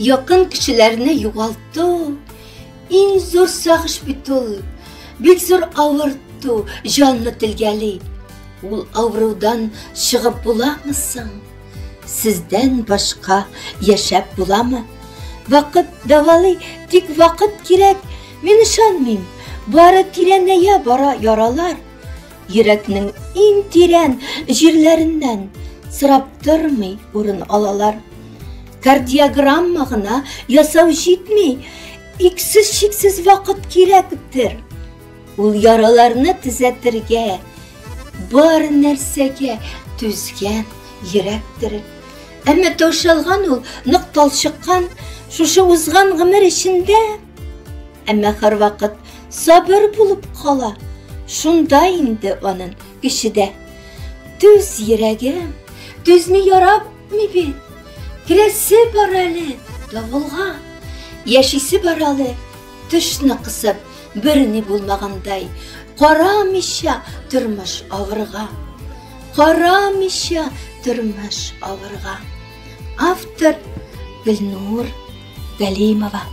Якын кешеләрне югалту иң зур сагыш бит ул. Бик зур авырту җанны телгәли. Ул авырудан чыгып буламы соң? Сездән башка яшәп буламы? Вакыт дәвалый, тик вакыт кирәк. Мин ышанмыйм. Бары тирәнәя бара яралар. Йөрәкнең иң тирән җирләреннән сорап тормый урын алалар. Кардиограмма гына ясау җитми, иксез-чиксез вакыт кирәктер. Ул яраларны төзәтергә, бар нәрсәгә түзгән йөрәктер. Әмма таушалган ул, нык талчыккан шушы узган гомер эчендә. Әмма һәрвакыт сабыр булып кала. Шунда инде анын көче дә. Түз, йөрәгем, түзми ярамый бит. Керәсе бар әле давылга, яшисе бар әле тешне кысып, берни булмагандай, карамыйча тормыш авырга. Карамыйча тормыш авырга. Автор Гөлнур Галимова.